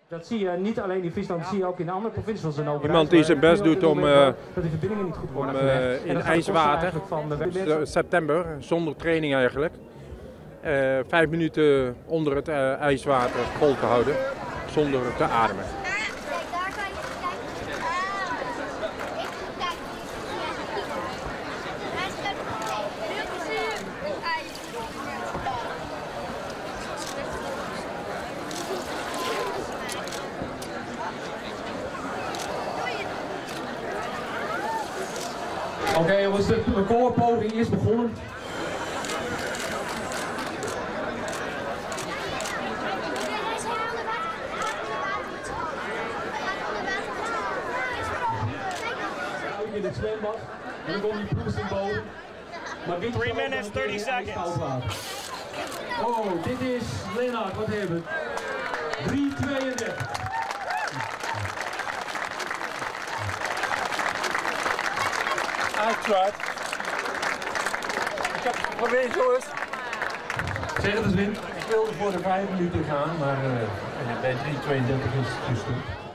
Dat zie je niet alleen in Friesland, dat zie je ook in andere provincies zoals in Overijssel. Iemand die zijn best doet om, dat die verbindingen niet goed worden om gelegd. En in dat gaat ten koste ijswater, eigenlijk van de mensen. september, zonder training eigenlijk, 5 minuten onder het ijswater vol te houden, zonder te ademen. Kijk, daar kan je kijken. Ah, ik kijk. Hij staat Heel plezier. Het ijs. Oké jongens, de recordpoging is begonnen. Hij is onder water. Hij gaat onder water met z'n allen. Hij gaat onder water met z'n allen. In het zwembad en dan komt die proesting boven. Maar dit is 3 ook minutes, nog een keer 30 in seconds. ijskoud water. Oh, dit is Lennart, wat hebben we? 3,32. I tried. Ik heb het geprobeerd, jongens. Zeg het eens, Wim. Ik wilde voor de 5 minuten gaan, maar bij 3.32 is het gestopt.